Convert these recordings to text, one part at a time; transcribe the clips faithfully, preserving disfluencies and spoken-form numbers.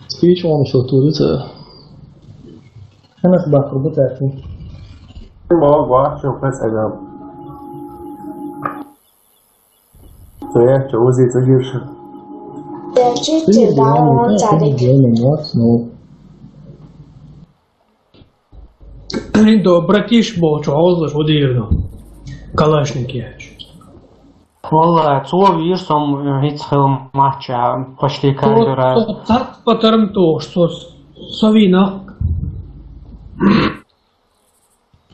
Speech on so to this. Ханас бахар бутати. Бог вахчо пес адам. Стоять, что узится гирша. Держите, да, он царик. Индо братиш бо чё озлаш удирно. Калашник яч. Валлай, цо вир сом, э, хиц хел матча, почти каждый раз. Так потом то, что с-, совинок.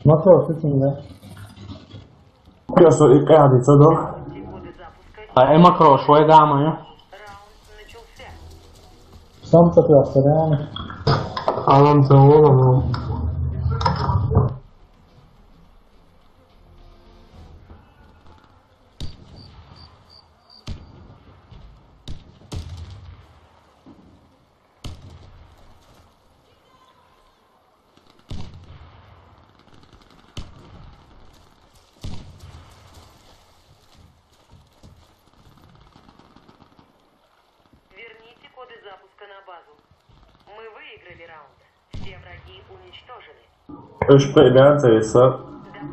Макро, ты с ним, да? Просто и каждый цадо. А, э, макро, швой гамма, я? Сам цепляться, реально. Алан за голову. Верните коды запуска на базу. Мы выиграли раунд. Все враги уничтожены. Ишпе бянца веса.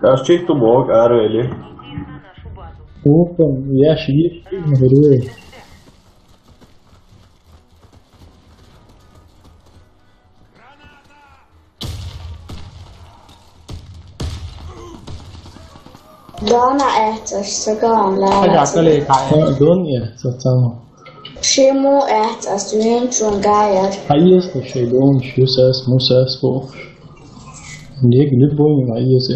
Аш чихту бог арвели. Идите на нашу базу. Опа, я шиги. Dona ehtos sagan Aja lääväsi. Kali kai. Don ja, så samma. Shimu ehtos vinchun gajar. Ajes, det är don, sjusas, musas, bo. Det är glubbo, ajes.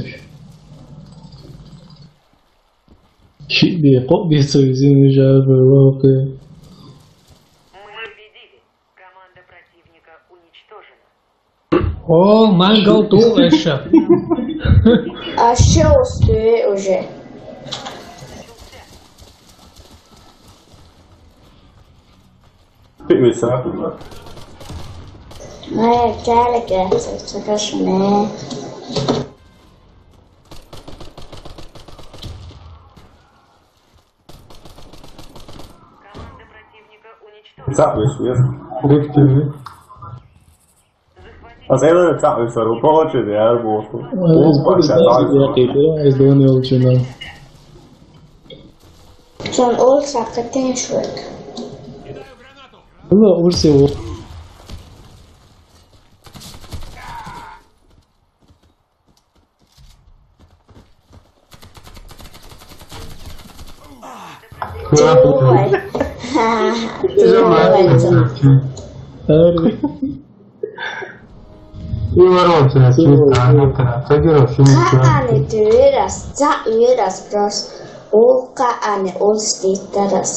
Shit, det är kop, det är så vi ser nu, jag vill vara uppe. Мы победили. Команда противника уничтожена. О, мангал ту эша. А что успею уже? Ты веса. Моя калика, сакашне. Команда противника уничтожена. Цапнешь, нет? Виктор. А це не цапнеш, а рукочі, я рву. Опа, це так. Я кипера, я здоню, чи не. Сон олса катен швек. Ну, урсево. Ой. Ой. Ой. Иваров, ты, ты, а, ну, ты, ты, ты, ты, ты, Kaani tyras, sa myras pros. Ulka ani ulsti taras.